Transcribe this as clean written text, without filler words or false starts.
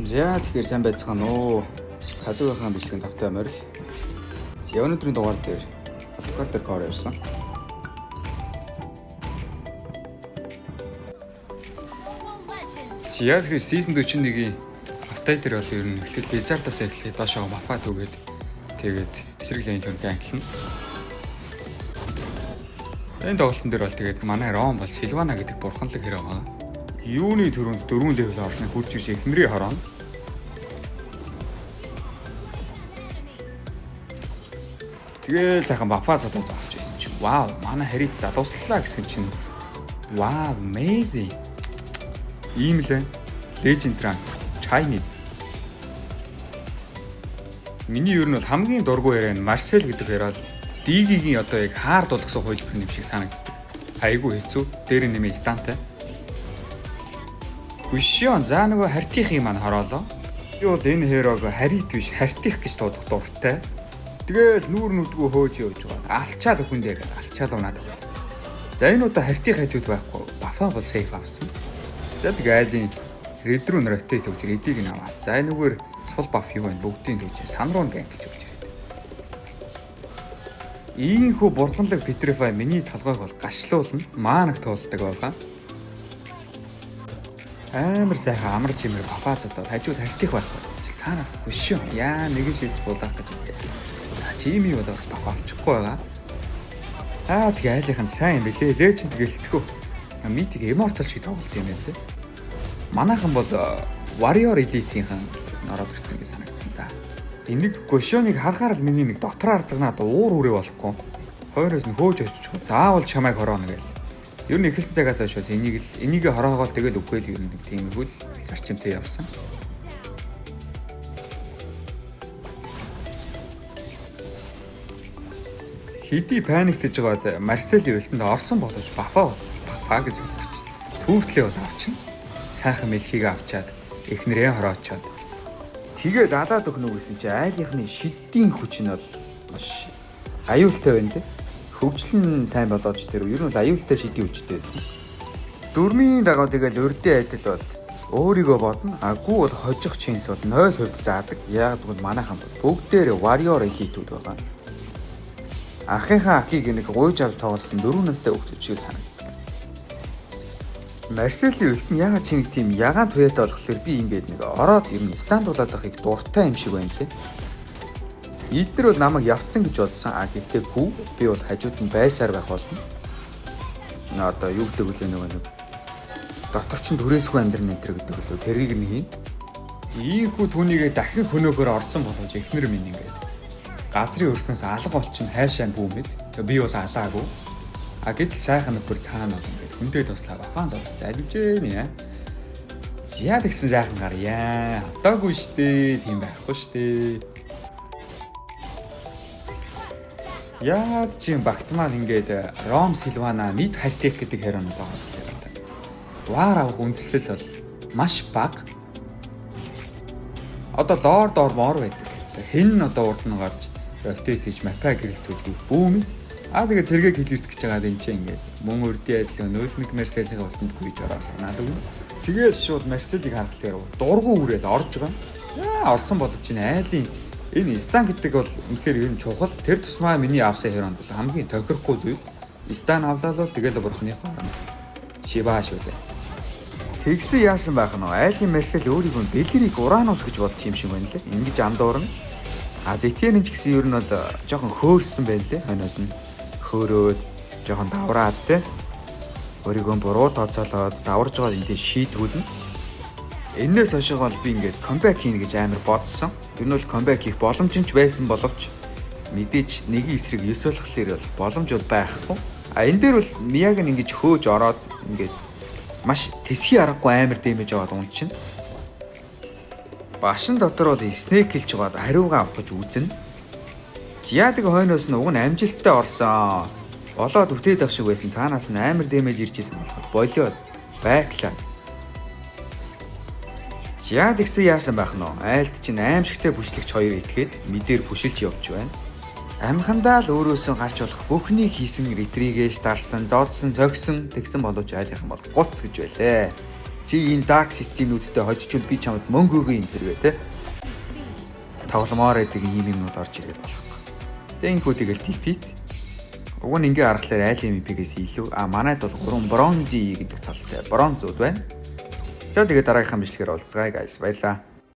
За, тэгэхээр сайн байцгаана уу? Казугийнхаа бичлэгийн тавтай морил. За, өнөөдрийн дугаар дээр Alucard дээр core явсан. За, тэгэхээр season 41-ийн update дээр бол ер нь эхлээд Blizzard-аас эхлээд доошоо Mappa түгээд тэгээд эсрэг lane руу gank лана. Энэ тоглолтын дээр бол тэгээд манай Ром бол Сильвана гэдэг бурханлаг хэрэг байгаа. Юуны төрөнд 4 level орсон хурж ирж эхнэрийн хорооно. Тэгэл сайхан Mappa задаа зогсож байсан чинь вау, манай Харит залууслаа гэсэн чинь вау, amazing. Ийм л байна. Legend Rank Chinese. Миний ер нь бол хамгийн дургүй яриа нь Марсел гэдэг яриа л Дигийн одоо яг хаард болгосон хувилбар юм шиг санагддаг. Айгүй хэцүү. Дээр нь нэмээ stun тай. Гүшион за нөгөө хартихын маань хороолоо. Би бол энэ hero г харит биш, хартих гэж дуудах дуртай. Тэгэл нүүр нүдгүү хөөж явж байгаа. Алчаал хүн дээр алчаал унаад байгаа. За, энэ удаа хартих хажууд байхгүй. Buff аа бол safe авсан. За, тэг айлын red рүү rotate өгч red ийг нь аваад. За, энэгээр сул buff юу вэ? Бүгдийн төвч сан руу gank лж өгч ирээд. Ийхүү бурханлаг Petrify миний толгойг бол гашлуулна. Маанаг туулдаг байгаа. Амар сайхан амар чимэр buff аа зодоод хажууд хартих байхгүй гэсэн чил цаанаас хөшөө. Яа, нэгэн шилж буулгах гэж үзээ. За, чими бол бас buff авчихгүй байгаа. Аа, тэгээ айлынх нь сайн юм бэлээ. Legend гэлтгүү. Mythic Immortal шиг тоглолт юм байна лээ. Манайхан бол Warrior Elite-ийнхэн ороод ирсэн гэж санагдсан да. Энийг Гошионыг харахаар л миний нэг дотроо арзагнаад уур үрээ болохгүй. Хойноос нь хөөж очиж заавал чамайг хорооно гээл. Ер нь эхэлсэн цагаас хойш бас энийг л энийг хороогоол тэгэл үгүй л ер нь нэг тиймэрхүү л зарчимтай явсан. Хэдий panic тэж байгаад Марселийн ult анд орсон боловч buff аа buff аа гэж зөвлөж. Түүвтлээ бол авчна. Сайхан мэлхийг авчаад эхнэрээ хороочоод. Тэгэл алаад өгнө гэсэн чи айлынхны шиддийн хүч нь бол маш аюултай байна лээ. Хөгжил нь сайн болооч тэр ер нь бол аюултай шидийн хүчтэй байсан. Дөрмийн дагуу тэгэл урдын адил бол өөрийгөө бодно. Аггүй бол хожих chance бол 0% заадаг. Яг гэвэл манайхан бол бүгдээр warrior elite-үүд байгаа. Ахынхаа акийг нэг гуйж авч тоглосон 4 настай хүүхдүүд шиг санагддаг. Марселийн ult нь ягаад чи нэг тийм ягаан туяатай болохоор би ингээд нэг ороод ер нь stun дуулаад байхыг дуртай юм шиг байна лээ. Эднэр бол намайг явцсан гэж бодсон. А гэхдээ гүү би бол хажууд нь байсаар байх болно. Одоо юу гэдэг вүлээ, нөгөө нэг дотор чинь түрээсгүй амьдрын энэ гэдэг лөө тэрийг нь хийн. Ийхүү түүнийгээ дахин хөнөөхөр орсон боловч эхнэр минь ингээд газрын өрснөөс алга болчин хайшаа бүүмэд. Би бол алаагүй. А гэтэл сайхан нөхөр цаана бол ингээд хүндээ туслаа buff аан зовлоо. Заливжээ нэ. Зя, тэгсэн сайхан гарья. Одоогүй штэ. Тийм байхгүй штэ. Яад чи багт маань ингээд Ром Силвана mid хайтек гэдэг hero нууд байгаа юм байна. Дугаар авах үндслэл бол маш бага. Одоо лорд ор мор байдаг. Хэн нь одоо урд нь гарч rotate хийж map аа гэрэлтүүж бүүмэд. Аа, тэгээ цэргээ clear дэх гэж байгаа энэ чинь ингээд мөн урдын адил 01 Марселийн ult анд гүйж ороод надад өгнө. Тэгээд шууд Марселийг харахаар дургу үрээл орж байгаа. Аа, орсон боловч энэ айлын энэ stun гэдэг бол үнэхээр ер нь чухал. Тэр тусмаа миний авсан hero нд бол хамгийн тохирохгүй зүйл. Stun авлаа бол тэгэл бурхны хорон. Шиба шүү дээ. Тэгсэн яасан байх нь вэ? Айлын Марсел өөрийгөө Дэлгэрийг Уранус гэж бодсон юм шиг байна лээ. Ингэж андуурна. А Зэтен ч гэсэн ер нь бол жоохон хөөрсөн байна лээ. Хойноос нь хөөрөөд жоохон давраад те. Өөрийгөө буруу тооцоолоод даварж байгаа эндээ шийтгүүлнэ. Энээс хойш бол би ингээд comeback хийнэ гэж амар бодсон. Ер нь бол comeback хийх боломж нь ч байсан боловч мэдээж нэгийн эсрэг 9 болохоор бол боломж бол байхгүй. А энэ дээр бол Мияг нь ингэж хөөж ороод ингээд маш тэсхий аргагүй амар damage аваад унчихна. Башин дотор бол snake хэлж байгаад хариугаа авах гэж үзнэ. Зяадаг хойноос нь уг нь амжилттай орсон. Болоод үтээд ах шиг байсан. Цаанаас нь амар damage ирж исэн болохоор болиод back лаа. Зяад ихсэн яасан байх нь вэ? Айлд чинь аимшигтай бүшлэгч хоёр итгээд мэдээр бүшилж явж байна. Амхандаа л өөрөөсөө гарч болох бүхнийг хийсэн retri гээш дарсан, зодсон, зогсон тэгсэн боловч айлынхан бол гуц гэж байлээ. Чи энэ dark system-нүүдтэй хожичвол би чамд мөнгө өгье энэ төр гэ те. Тогломоор байдаг ийм юмнууд орж ирээд болохгүй. Тэгээ энэ хүү тэгэл defeat. Уг нь ингээ харахаар айл MVP-гээс илүү, а манайд бол 3 бронзи гэдэг цолтой бронзууд байна. За, тэгээд дараагийнхаа бичлэгээр уулзцгаая, guys. Баярлаа.